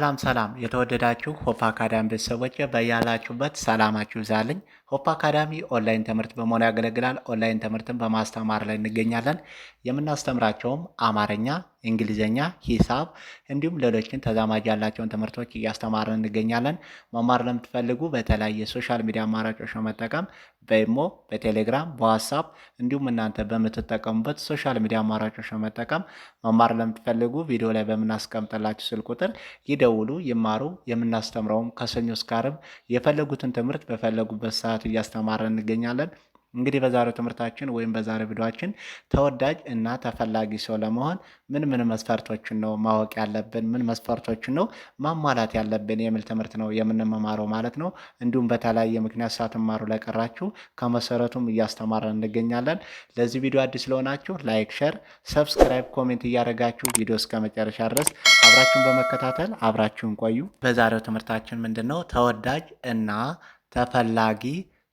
ሰላም ሰላም የተወደዳችሁ ሆፕ አካዳሚ ቤተሰቦች፣ በያላችሁበት ሰላማችሁ ይብዛልኝ። ሆፕ አካዳሚ ኦንላይን ትምህርት በመሆን ያገለግላል። ኦንላይን ትምህርትን በማስተማር ላይ እንገኛለን። የምናስተምራቸውም አማርኛ፣ እንግሊዝኛ፣ ሂሳብ እንዲሁም ሌሎችን ተዛማጅ ያላቸውን ትምህርቶች እያስተማርን እንገኛለን። መማር ለምትፈልጉ በተለያየ social media አማራጮች በመጠቀም በኢሞ፣ በቴሌግራም፣ በዋትሳፕ እንዲሁም እናንተ በምትጠቀሙበት social media አማራጮች በመጠቀም መማር ለምትፈልጉ ቪዲዮ ላይ በምናስቀምጥላችሁ ስልክ ቁጥር ይደውሉ፣ ይማሩ። የምናስተምረውም ከሰኞ እስከ ዓርብ የፈለጉትን ትምህርት በፈለጉበት ሰዓት እያስተማረን እንገኛለን። እንግዲህ በዛሬው ትምህርታችን ወይም በዛሬው ቪዲዮአችን ተወዳጅ እና ተፈላጊ ሰው ለመሆን ምን ምን መስፈርቶችን ነው ማወቅ ያለብን፣ ምን መስፈርቶችን ነው ማሟላት ያለብን የሚል ትምህርት ነው የምንመማረው ማለት ነው። እንዲሁም በተለያየ ምክንያት ሳትማሩ ለቀራችሁ ከመሰረቱም እያስተማረን እንገኛለን። ለዚህ ቪዲዮ አዲስ ለሆናችሁ like፣ share፣ subscribe፣ comment እያደረጋችሁ ቪዲዮ እስከ መጨረሻ ድረስ አብራችሁን በመከታተል አብራችሁን ቆዩ። በዛሬው ትምህርታችን ምንድን ነው ተወዳጅ እና ተፈላጊ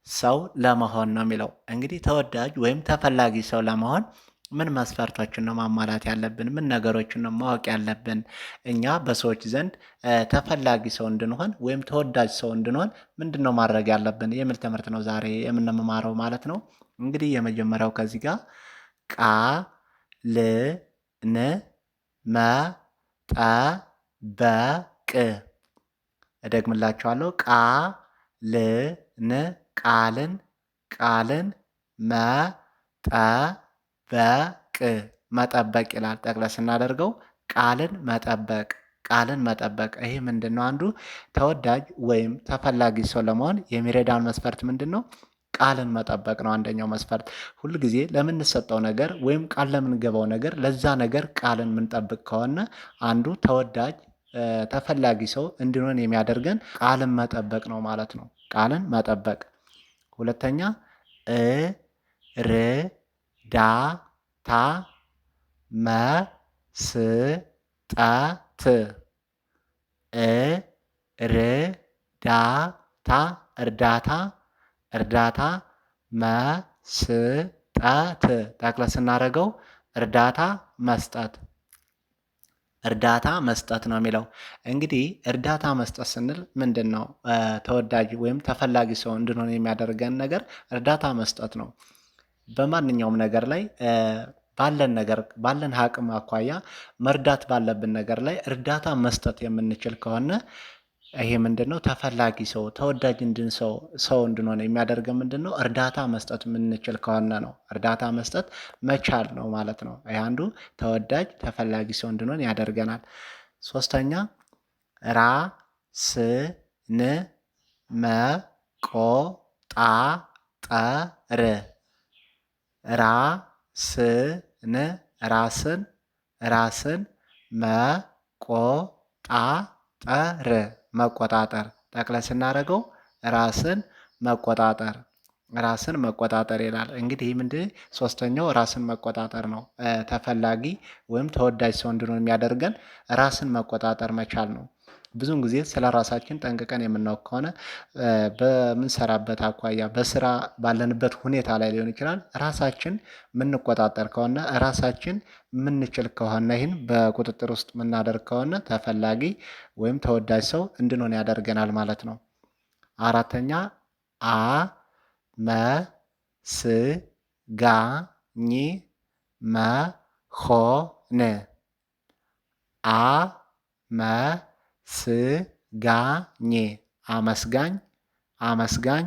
ሰው ለመሆን ነው የሚለው። እንግዲህ ተወዳጅ ወይም ተፈላጊ ሰው ለመሆን ምን መስፈርቶችን ነው ማሟላት ያለብን? ምን ነገሮችን ነው ማወቅ ያለብን? እኛ በሰዎች ዘንድ ተፈላጊ ሰው እንድንሆን ወይም ተወዳጅ ሰው እንድንሆን ምንድን ነው ማድረግ ያለብን የሚል ትምህርት ነው ዛሬ የምንማረው ማለት ነው። እንግዲህ የመጀመሪያው ከዚህ ጋር ቃ ል ን መ ጠ በ ቅ፣ እደግምላችኋለሁ፣ ቃ ል ን ቃልን ቃልን መጠበቅ መጠበቅ ይላል። ጠቅለል ስናደርገው ቃልን መጠበቅ፣ ቃልን መጠበቅ። ይሄ ምንድን ነው? አንዱ ተወዳጅ ወይም ተፈላጊ ሰው ለመሆን የሚረዳን መስፈርት ምንድን ነው? ቃልን መጠበቅ ነው አንደኛው መስፈርት። ሁል ጊዜ ለምንሰጠው ነገር ወይም ቃል ለምንገባው ነገር ለዛ ነገር ቃልን የምንጠብቅ ከሆነ አንዱ ተወዳጅ ተፈላጊ ሰው እንድንሆን የሚያደርገን ቃልን መጠበቅ ነው ማለት ነው። ቃልን መጠበቅ። ሁለተኛ እ ር ዳ ታ መ ስ ጠ ት፣ እ ር ዳ ታ እርዳታ እርዳታ መ ስ ጠ ት፣ ጠቅለል ስናደርገው እርዳታ መስጠት፣ እርዳታ መስጠት ነው የሚለው። እንግዲህ እርዳታ መስጠት ስንል ምንድን ነው? ተወዳጅ ወይም ተፈላጊ ሰው እንድንሆን የሚያደርገን ነገር እርዳታ መስጠት ነው። በማንኛውም ነገር ላይ ባለን ነገር ባለን አቅም አኳያ መርዳት ባለብን ነገር ላይ እርዳታ መስጠት የምንችል ከሆነ ይሄ ምንድን ነው? ተፈላጊ ሰው ተወዳጅ ሰው እንድንሆን የሚያደርገን ምንድን ነው? እርዳታ መስጠት የምንችል ከሆነ ነው። እርዳታ መስጠት መቻል ነው ማለት ነው። ይህ አንዱ ተወዳጅ ተፈላጊ ሰው እንድንሆን ያደርገናል። ሶስተኛ ራ ስ ን መ ቆ ጣ ጠ ር፣ ራ ስ ን ራስን ራስን መ ቆ ጣ ጠ ር መቆጣጠር፣ ጠቅለል ስናደርገው ራስን መቆጣጠር፣ ራስን መቆጣጠር ይላል። እንግዲህ ምንድን ሶስተኛው ራስን መቆጣጠር ነው። ተፈላጊ ወይም ተወዳጅ ሰው እንድንሆን የሚያደርገን ራስን መቆጣጠር መቻል ነው። ብዙውን ጊዜ ስለ ራሳችን ጠንቅቀን የምናውቅ ከሆነ በምንሰራበት አኳያ በስራ ባለንበት ሁኔታ ላይ ሊሆን ይችላል። ራሳችን የምንቆጣጠር ከሆነ፣ ራሳችን የምንችል ከሆነ፣ ይህን በቁጥጥር ውስጥ የምናደርግ ከሆነ ተፈላጊ ወይም ተወዳጅ ሰው እንድንሆን ያደርገናል ማለት ነው። አራተኛ አ መ ስ ጋ ኝ መ ሆ ን፣ አ መ ስ ጋ ኝ አመስጋኝ አመስጋኝ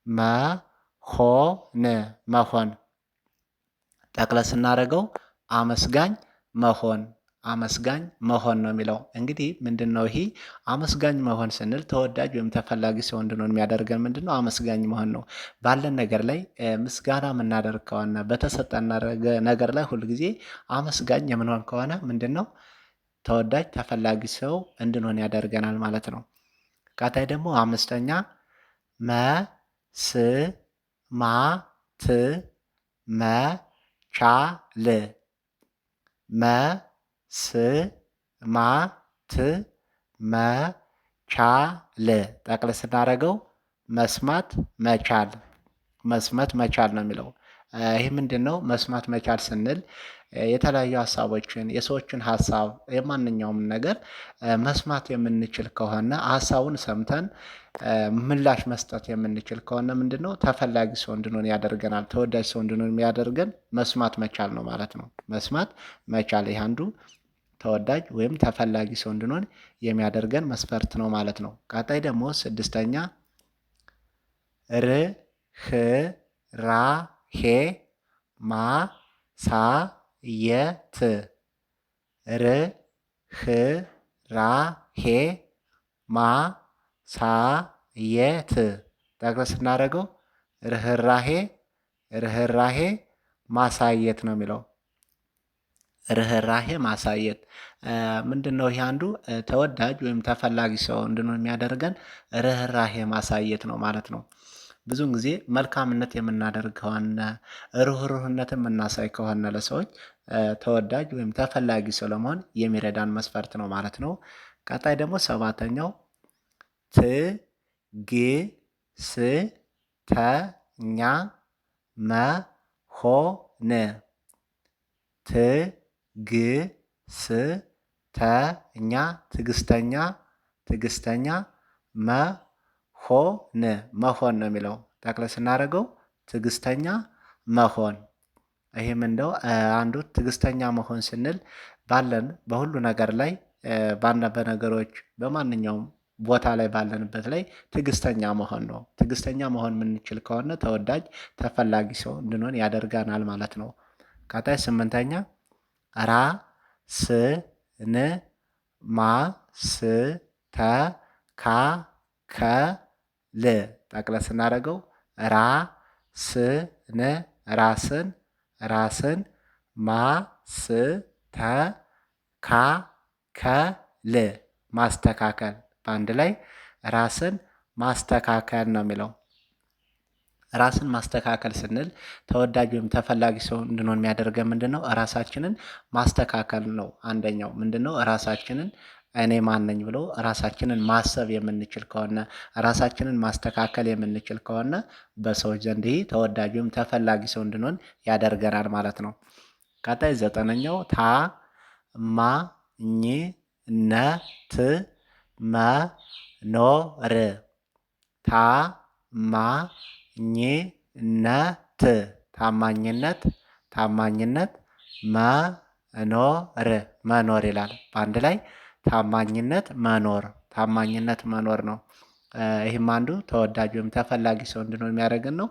መሆን መሆን፣ ጠቅለል ስናደርገው አመስጋኝ መሆን፣ አመስጋኝ መሆን ነው የሚለው። እንግዲህ ምንድን ነው ይሄ አመስጋኝ መሆን ስንል ተወዳጅ ወይም ተፈላጊ ሰው እንድንሆን የሚያደርገን ምንድን ነው? አመስጋኝ መሆን ነው። ባለን ነገር ላይ ምስጋና የምናደርግ ከሆነ፣ በተሰጠን ነገር ላይ ሁልጊዜ አመስጋኝ የምንሆን ከሆነ ምንድን ነው? ተወዳጅ ተፈላጊ ሰው እንድንሆን ያደርገናል ማለት ነው። ቀጣይ ደግሞ አምስተኛ መ ስ ማ ት መ ቻ ል፣ መ ስ ማ ት መ ቻ ል፣ ጠቅለል ስናደርገው መስማት መቻል፣ መስማት መቻል ነው የሚለው። ይህ ምንድን ነው? መስማት መቻል ስንል የተለያዩ ሀሳቦችን፣ የሰዎችን ሀሳብ፣ የማንኛውም ነገር መስማት የምንችል ከሆነ፣ ሀሳቡን ሰምተን ምላሽ መስጠት የምንችል ከሆነ ምንድን ነው ተፈላጊ ሰው እንድንሆን ያደርገናል። ተወዳጅ ሰው እንድንሆን የሚያደርገን መስማት መቻል ነው ማለት ነው። መስማት መቻል ይህ አንዱ ተወዳጅ ወይም ተፈላጊ ሰው እንድንሆን የሚያደርገን መስፈርት ነው ማለት ነው። ቀጣይ ደግሞ ስድስተኛ ር ህ ራ ሄ ማ ሳ የ ት፣ ር ህ ራ ሄ ማ ሳ የ ት፣ ጠቅለል ስናደርገው ርህራሄ፣ ርህራሄ ማሳየት ነው የሚለው። ርህራሄ ማሳየት ምንድን ነው? ይህ አንዱ ተወዳጅ ወይም ተፈላጊ ሰው እንድንሆን የሚያደርገን ርህራሄ ማሳየት ነው ማለት ነው። ብዙውን ጊዜ መልካምነት የምናደርግ ከሆነ፣ ርህሩህነት የምናሳይ ከሆነ ለሰዎች ተወዳጅ ወይም ተፈላጊ ሰው ለመሆን የሚረዳን መስፈርት ነው ማለት ነው። ቀጣይ ደግሞ ሰባተኛው ት ግ ስ ተ ኛ መ ሆ ን፣ ት ግ ስ ተ ኛ ትግስተኛ፣ ትግስተኛ መሆን፣ መሆን ነው የሚለው። ጠቅለል ስናደርገው ትዕግስተኛ መሆን። ይህም እንደው አንዱ ትዕግስተኛ መሆን ስንል ባለን በሁሉ ነገር ላይ፣ ባነ በነገሮች በማንኛውም ቦታ ላይ ባለንበት ላይ ትዕግስተኛ መሆን ነው። ትዕግስተኛ መሆን የምንችል ከሆነ ተወዳጅ ተፈላጊ ሰው እንድንሆን ያደርገናል ማለት ነው። ቀጣይ ስምንተኛ ራ ስ ን ማ ስ ተ ካ ከ ል፣ ጠቅለል ስናደርገው ራ ስ ን ራስን፣ ራስን ማ ስ ተ ካ ከ ል ማስተካከል፣ በአንድ ላይ ራስን ማስተካከል ነው የሚለው። ራስን ማስተካከል ስንል ተወዳጅ ወይም ተፈላጊ ሰው እንድንሆን የሚያደርገን ምንድን ነው? ራሳችንን ማስተካከል ነው። አንደኛው ምንድን ነው? ራሳችንን እኔ ማን ነኝ ብሎ ራሳችንን ማሰብ የምንችል ከሆነ፣ ራሳችንን ማስተካከል የምንችል ከሆነ በሰዎች ዘንድ ይህ ተወዳጅ ወይም ተፈላጊ ሰው እንድንሆን ያደርገናል ማለት ነው። ቀጣይ ዘጠነኛው ታ ማ ኝ ነ ት መ ኖ ር፣ ታ ማ ኝ ነ ት ታማኝነት፣ ታማኝነት መኖር፣ መኖር ይላል። በአንድ ላይ ታማኝነት መኖር፣ ታማኝነት መኖር ነው። ይህም አንዱ ተወዳጅ ወይም ተፈላጊ ሰው እንድንሆን የሚያደርገን ነው።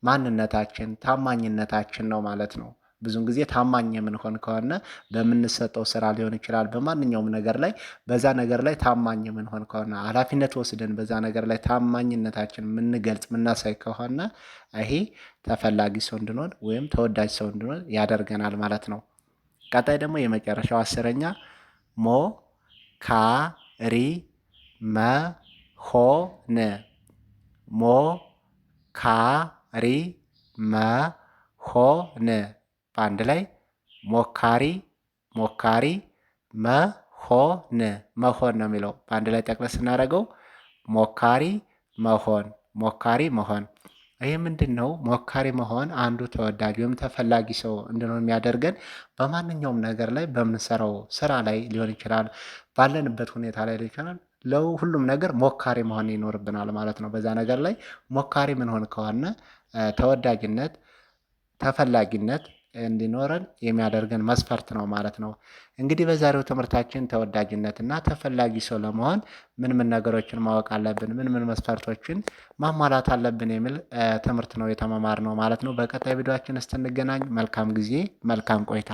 ማንነታችን ታማኝነታችን ነው ማለት ነው። ብዙን ጊዜ ታማኝ የምንሆን ከሆነ በምንሰጠው ስራ ሊሆን ይችላል፣ በማንኛውም ነገር ላይ በዛ ነገር ላይ ታማኝ የምንሆን ከሆነ፣ ኃላፊነት ወስደን በዛ ነገር ላይ ታማኝነታችን የምንገልጽ የምናሳይ ከሆነ ይሄ ተፈላጊ ሰው እንድንሆን ወይም ተወዳጅ ሰው እንድንሆን ያደርገናል ማለት ነው። ቀጣይ ደግሞ የመጨረሻው 10ኛ ሞ ካ ሪ መ ሆ ን፣ ሞ ካ ሪ መ ሆ ን፣ በአንድ ላይ ሞካሪ፣ ሞካሪ መሆን፣ መሆን ነው የሚለው። በአንድ ላይ ጠቅለል ስናደርገው ሞካሪ መሆን፣ ሞካሪ መሆን። ይህ ምንድን ነው? ሞካሪ መሆን አንዱ ተወዳጅ ወይም ተፈላጊ ሰው እንድንሆን የሚያደርገን በማንኛውም ነገር ላይ በምንሰራው ስራ ላይ ሊሆን ይችላል፣ ባለንበት ሁኔታ ላይ ሊሆን ይችላል። ለሁሉም ነገር ሞካሪ መሆን ይኖርብናል ማለት ነው። በዛ ነገር ላይ ሞካሪ ምንሆን ከሆነ ተወዳጅነት፣ ተፈላጊነት እንዲኖረን የሚያደርገን መስፈርት ነው ማለት ነው። እንግዲህ በዛሬው ትምህርታችን ተወዳጅነት እና ተፈላጊ ሰው ለመሆን ምን ምን ነገሮችን ማወቅ አለብን፣ ምን ምን መስፈርቶችን ማሟላት አለብን የሚል ትምህርት ነው የተመማርነው ማለት ነው። በቀጣይ ቪዲዮአችን እስክንገናኝ መልካም ጊዜ፣ መልካም ቆይታ።